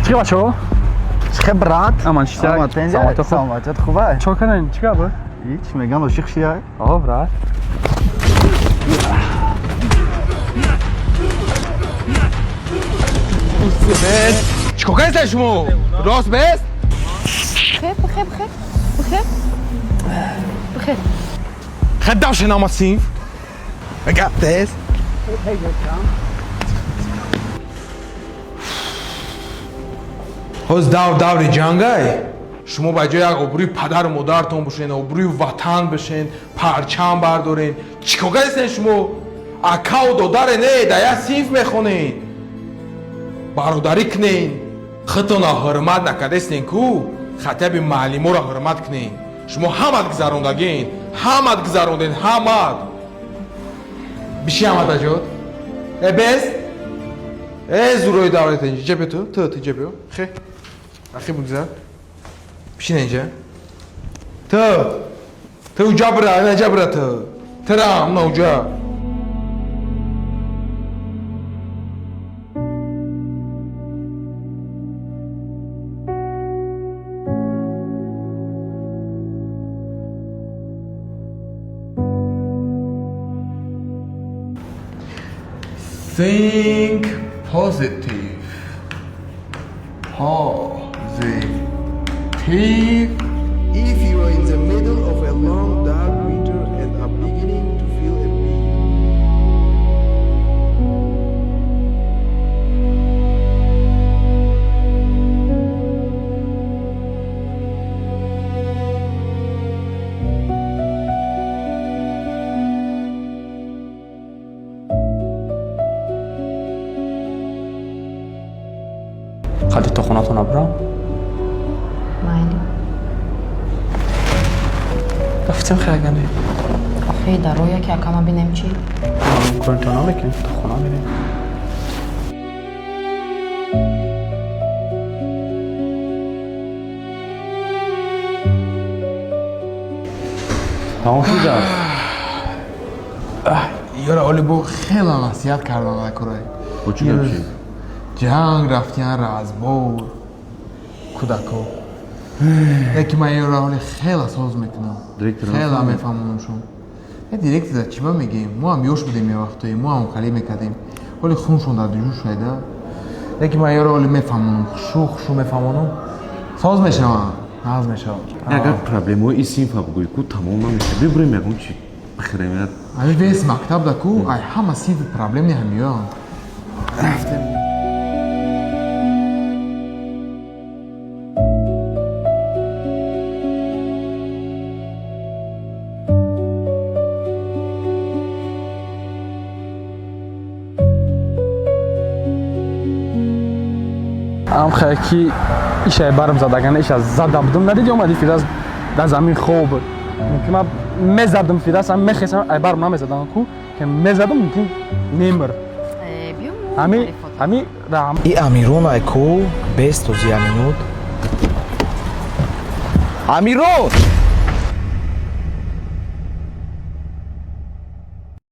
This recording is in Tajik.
Чӣ бачаҳо? Чӣ брат? Аман чита? Саломатӣ, саломатият хубай? Чо кардем? Чӣ гап? Ҳеч, меган ошиқ шия. О, брат. Чикор кардед шумо? Рост бест? Бихер, бихер, бихер. Бихер. Бихер. Хаддам шина синф. I got this. Ҳоз дав даври ҷангай. Шумо ба ҷои як обрӯи падару модаратон бошен, обрӯи ватан бошен, парчам бардорен. Чикор кардед шумо? Акаву додаре не, дар як синф мехонед. Бародарӣ кунен. Худтонро ҳурмат накардестен ку, хатаби муаллиморо ҳурмат кунен. Шумо ҳамат гузарондагин, ҳамат гузаронден, ҳамат. Биши ҳамат аҷод. Э бес? Э зурои давлат инҷа ҷабе ту, ту ту ҷабе. Хе. Ахи бугзар. Бишин инҷа. Ту. Ту уҷа бира, ина ҷа бира ту. Тирам, на уҷа. Think positive. Positive. If you are in the middle of a long dark winter and are beginning to feel a bit Қади то хонатон абрам? Майли. Рафтем хеягане. Охи, дар роя ки акама бинем чӣ? Коринто намекунем, то хона мерем. Тамом шуд? Ёра оли бо хела насиҳат кардан накурай. Бо чӣ гап шид? Ҷанг рафтиян разбор кӯдако. Яки ман ёра оли хела соз мекунам. Директор Хела нафаҳмид? мефаҳмонамшон. Э директор чӣ ба мегӯем? Мо ҳам ёш будем я вақтое, мо ҳам қалӣ мекардем. Оли хуншон дар ҷӯш шайда. Яки ман ёра оли мефаҳмонам, хушу хушу мефаҳмонам. Соз мешавам, нағз мешавам. Агар проблемаҳои ин синфа бигӯӣ ку тамом намешавад. Бибурем ягон чи бихӯрем я. Ами вес мактаб да ку, ай ҳама синфи проблем не ҳамиён. Рафтем. Ам хе ки ишай барм задагана иша зада будум. Надиди омади Фирдавс дар замин хоб буд. Мумкин ман мезадам Фирдавс, ам мехестам, ай барм намезадам ку, ки мезадам мумкин мемир. Э, биё мо Ҳами ҳами раҳм. И Амирон ай ку бес то зия минут. Амирон!